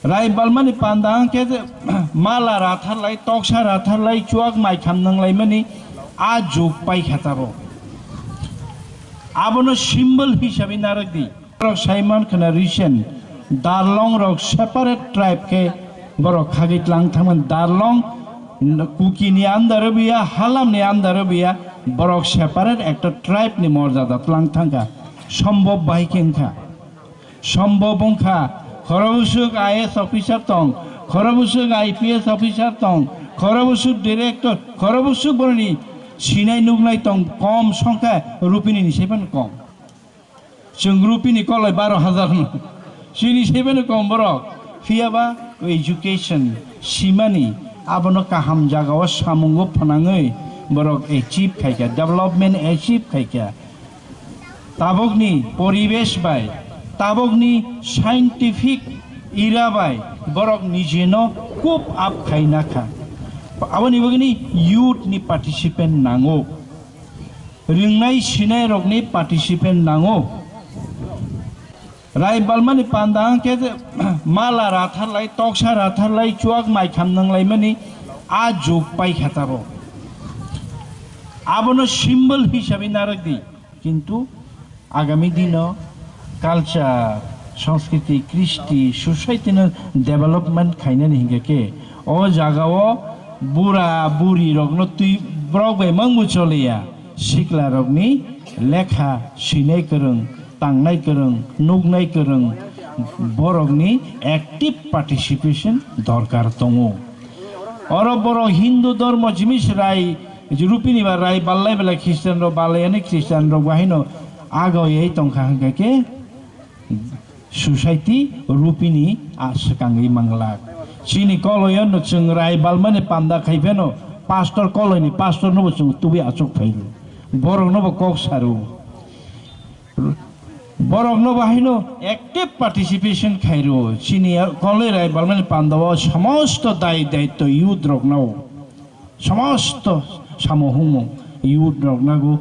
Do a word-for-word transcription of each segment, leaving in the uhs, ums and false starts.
Rai balmani panda hwnkhe je mala ratharlai, toksa ratharlai, chuak mai kham nanglaimani a jug paikha tabuk. Abono symbol hisabe narwk di. Borok sai man khna recent Darlong rok separate tribe khe borok khagwi tlang thangmani. Darlong Kuki ni under o biya, Halam ni under o biya, borok separate ekta tribe ni morjada tlang thangkha. Sombhob bai khe wngkha. Sombhob wngkha, khoro bwswk I A S officer tong, khoro bwswk I P S officer tong, khoro bwswk director, khoro bwswk boroni sinai nuknai tong, kom songkha Rupini ni sai phano kom. Chwng Rupini koloi baro hajar no. Chini sai phano kom borok. Phiyaba education simani abono kaham jagao samungo phwnangwi borok achieve khaikha, development achieve khaikha. Tabukni poribesh bai, tabukni scientific era bai borok nijeno cope up khaina kha. Aboni bagwini youth ni participant nango. Ringnai sinai rokni participant nango. Rai balmani panda hwnkhe je mala ratharlai, toksa ratharlai, chuak mai kham nanglaimani a jug paikha tabuk. Abono symbol hisabe narwk di. Kintu agami dino culture, sanskriti, kristi, society no development khainani hinkhe khe o jagao bura buri rokno twi borok bai mangbo choliya, sikla rokni lekha swinai kwrwng, tangnai kwrwng, nuknai kwrwng, borokni active participation dorkar tongo. Oro borok Hindu dhormo jimis rai, Rupini ba rai ballai belai Christian rok ballai ani Christian rok bahino agoi tongkha hwnkha khe society Rupini a swkangwi manglak. Chini koloiyo no chwng rai balmani panda khai pheno pastor koloini pastor no bo chwng tubui achuk phailu. Borok no bo kok saru. Borokno bahaino active participation khairo. Chini koloi rai balmani pandao somosto dai daitto youth rokno, somosto samo humo youth roknago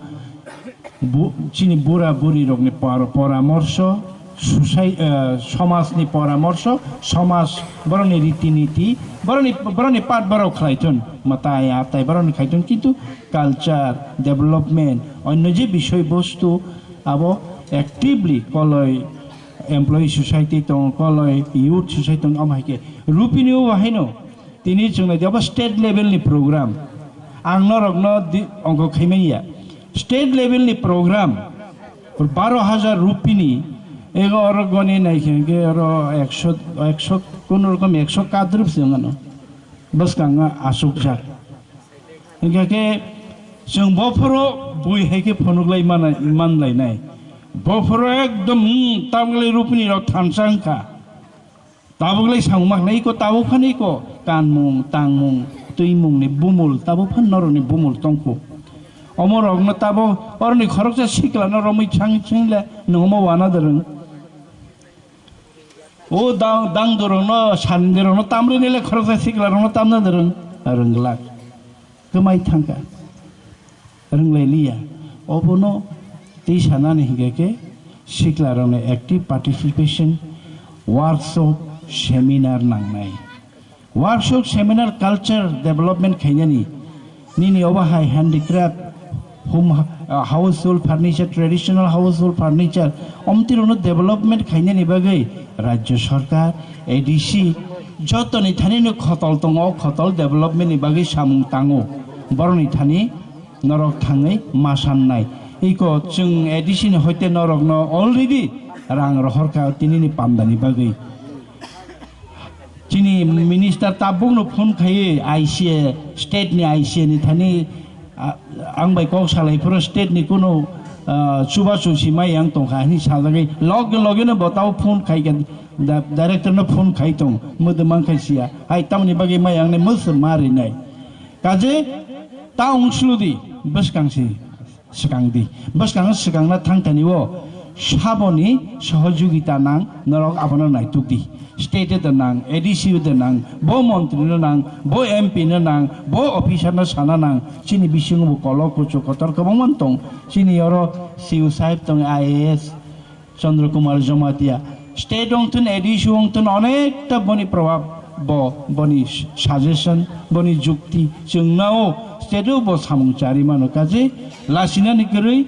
bu-, chini bura buri rokni por-, poramorso, susai-, eh, somajni poramorso, somaj borokni riti niti, borokni, borokni part borok khlaithun, matai atai borokni khaithun, kintu culture, development, onno je bisoi bostu, abo actively koloi employee society tongo, koloi youth society tongo, omo hai khe Rupini o haino tini chwng nai abo state level ni program. Ang norokno di-, ongkho khaimanya state level ni program baro hajar Rupini ego oro goni nai khe hwnkhe oro ekso, ekso, kono rokom ekso kadrup se wngano bwskango asukjak. Hingkha khe chwng bophoro bui hai khe phunuklai mana-, manlainai. Bophoro ekdom, hmm, tabukle Rupini rok thansa wngkha. Tabuklai samung maknai iko, tabuk phano iko kanmung, tangmung, twimungni bumul, tabuk phano norokni bumul tongkhu. Omo rokno tabuk oroni khoroksa siklano romwi chang chang le nwng omo wana da rwng. O dang, dang dorokno, sandi rokno tamrwini le khoroksa sikla rokno tamna da rwng, rwng glak. Kwmai thangkha. Rwnglai liya. Obono tei sanani hinkhe khe sikla rokni active participation, workshop, seminar nangnai. Workshop, seminar, culture development khainani. Nini obo hai handicraft, home, ah, household furniture, traditional household furniture, omtwi rokno development khainani bagwi Rajya Sarkar, A D C, jotoni thanino khotol tongo, o khotol development ni bagwi samung tango. Borokni thani norok thangwi ma sannai. Iko chwng A D C ni hoite norokno already rang rohorkha tinini pandani bagwi. Chini minister tabukno phone khaiwi I C A, state ni I C A ni thani, a, ang bai kok salai phuru state ni kunu, a, chubachu si mai yang tongkha hwnwi sajagwi loge loge no bo tabo phone khai kha, da-, director no phone khai tong, mwdwmang khai siya. Hai tamoni bagwi mai yang ni mwswk ma rinai. Kaje ta wng sulu di bwskang si. Swkang di. Bwskango swkangna thangthani o saboni sohojogita nang, norok abono naituk di. State o de nang, A D C o de nang, bo montri no nang, bo M P no nang, bo officer no sana nang, chini bisingo bo kolok kuchuk kotor kwbangma tong. Chini oro C U sahib tong, I A S, Chandra Kumar Jamatia, State wngtun, A D C wngtun, onekta boni probab bo, boni suggestion, boni jukti chwng nao state o bo samung chari mano kaje lasinani kwrwi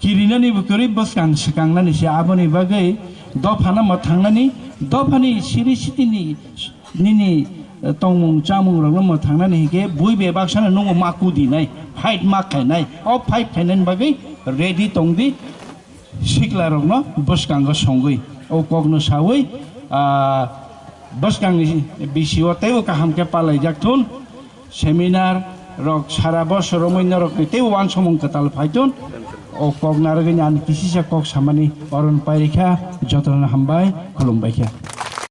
kirinani bo kwrwi bwskang swkangnani se aboni bagwi dophano mwthangnani dophani siri sitini nini tongmung chamung rokno mwthangnani hinkhe bui bebaksano nungo ma kudinai fight ma khainai o fight khainani bagwi ready tongdi. Siklarokno bwskango songwi o kokno sawi, ah, bwskangni bisio teibo kaham khe palaijak thun. Seminar rok sara bosor romwi norokni teibo uansukmung kwtal phai thun. O kok narwgwini ani kisisa kok samani oron pairikha, jotono hambai, khulumbaikha.